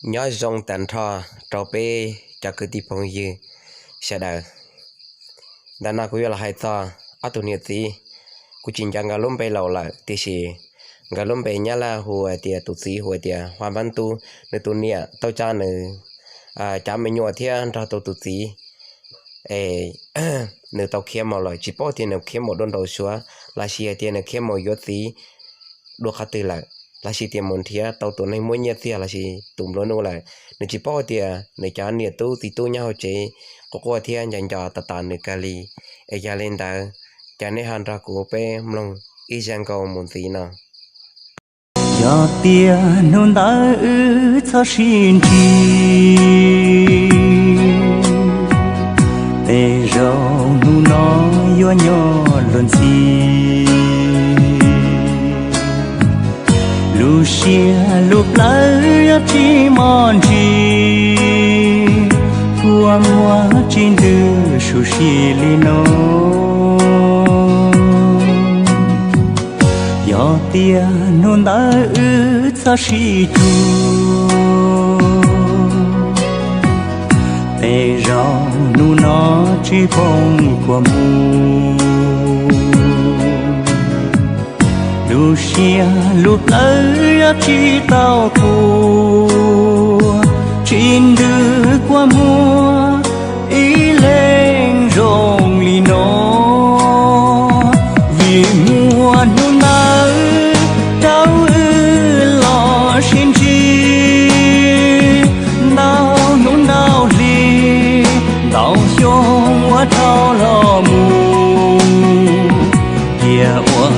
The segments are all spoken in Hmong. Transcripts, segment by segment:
Nyob zoo tag nrho rau peb cov kwv tij phooj ywg sawv daws. Ntawm no kuv yuav los hais txog ob tug niam txiv. Kuv tsis nco nkawd lub npe laus lawm, tiam sis nkawd lub npe Nyab Laj hu hais tias, tus txiv hu hais tias Huab Npab Tub, nws tus niam tau tso nws cov me nyuam thiab nrog rau tus txiv es nws tau khiav mus lawm, tsis paub tias nws khiav mus dua nraum suav los sis hais tias nws khiav mus yuav txiv dua qhov twg lawm, los sis tias mus nrhiav tau tus neeg muaj nyiaj txiag los sis tus nplua nuj lawm. Nws tsis paub tias nws cov niam tub txiv tub nyob hauv tsev quaj quaj thiab nco nco tos tos nws kawg li. Es yog li ntawd, ces nej ho nrog kuv peb mloog ib zaj nkauj mus ntxiv no. Yog tias hnub ntawd wb txhob sib ntsib, tej zaum hnub no yuav nyob luag ntxhi. Lub siab lub plawv yuav tsis mos ntsis, kua muag tsis ntws su si li no. Yog tias hnub ntawd wb txhob sib cuag, tej zaum hnub no tsis poob kua muag. Lub siab lub plawv yuav tsis tau kua, tsis ntws kua muag ib leeg zoo li no. Vim muaj hnub ntawd rau wb los sib ntsib, ntau hnub ntau hli ntau xyoo ua dhau los mus, cia ua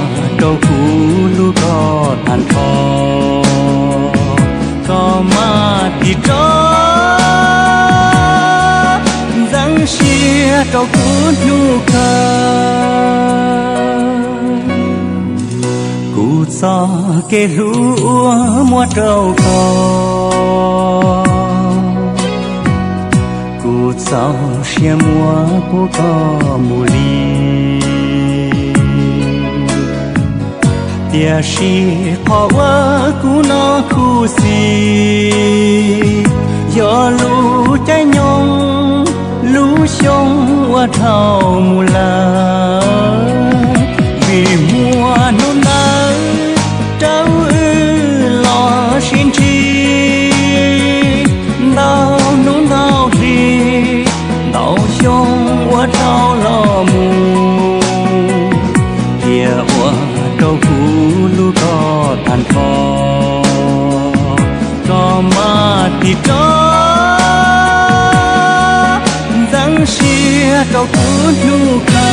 rau kuv hlub koj tag nrho, koj maj ris tso, ntxeev siab rau kuv hnub kawg. Kuv txoj kev hlub uas muab rau koj, kuv txaus siab muab pub koj mus li. Tiam sis qhov uas kuv no khuv xim yog lub caij nyoog lub xyoo ua dhau mus lawm. Vim muaj hnub ntawd rau wb los sib ntsib, ntau hnub ntau hli ntau xyoo ua dhau los mus, cia ua rau kuv hlub koj tag nrho, koj maj ris tso, ntxeev siab rau kuv hnub kawg.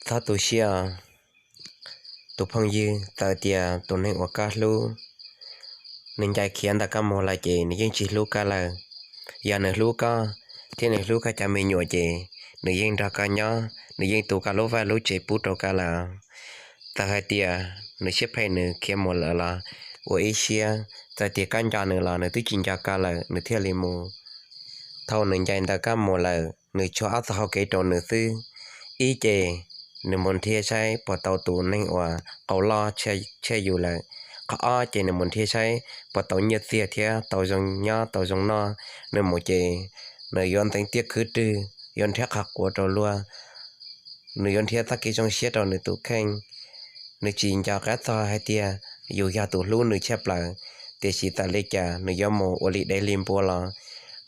Txhob tu siab, tus phooj ywg, txawm tias tus neeg uas koj hlub nws ncaim khiav ntawm koj mus lawm ces nws yeej tsis hlub koj lawm. Yog nws hlub koj thiab nws hlub koj cov me nyuam ces nws yeej nrog koj nyob, nws yeej tu koj lub vaj lub tsev pub rau koj lawm. Txawm hais tias nws siab phem nws khiav mus lawm los ua ib siab, txawm tias koj nco nws los nws twb tsis nco koj lawm nws thiaj li mus. Thaum nws ncaim ntawm koj mus lawm nws tshuav ob txoj hau kev rau nws xwb. Ib ces nws mus nrhiav saib puas tau tus neeg uas qau loj tshaj yus lawm. Qhov ob ces nws mus nrhiav saib puas tau nyiaj txiag thiab tau zoo nyob tau zoo noj. Nws mus ces nws yuav ntxeev tiaj khwb rwg, yuav nrhiav qhov quav rau luag, nws yuav nrhiav txoj kev zoo siab rau nws tus kheej. Nws tsis nco qab txog hais tias yus yog tus hlub nws tshaj plaws, tiam sis txawm li cas nws yuav mus ua li dev li npua los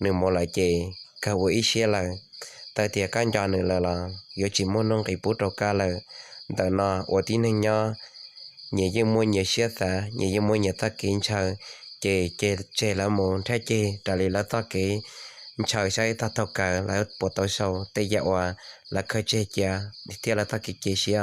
nws mus lawm ces kawg ua ib siab lawm. Txawm tias koj nco nws lawm los yuav tsis muaj nuj nqis pub rau koj lawm. Ntawm no ua tib neeg nyob, nyias yeej muaj nyias siab xav, nyias yeej muaj nyias txoj kev ntshaw, ces cia tseg lawv mus nrhiav ceg raws li lawv txoj kev ntshaw saib tag thaum kawg lawv puas tau sau tej yam uas lawv khaws tseg cia thiab lawv txoj kev cia siab.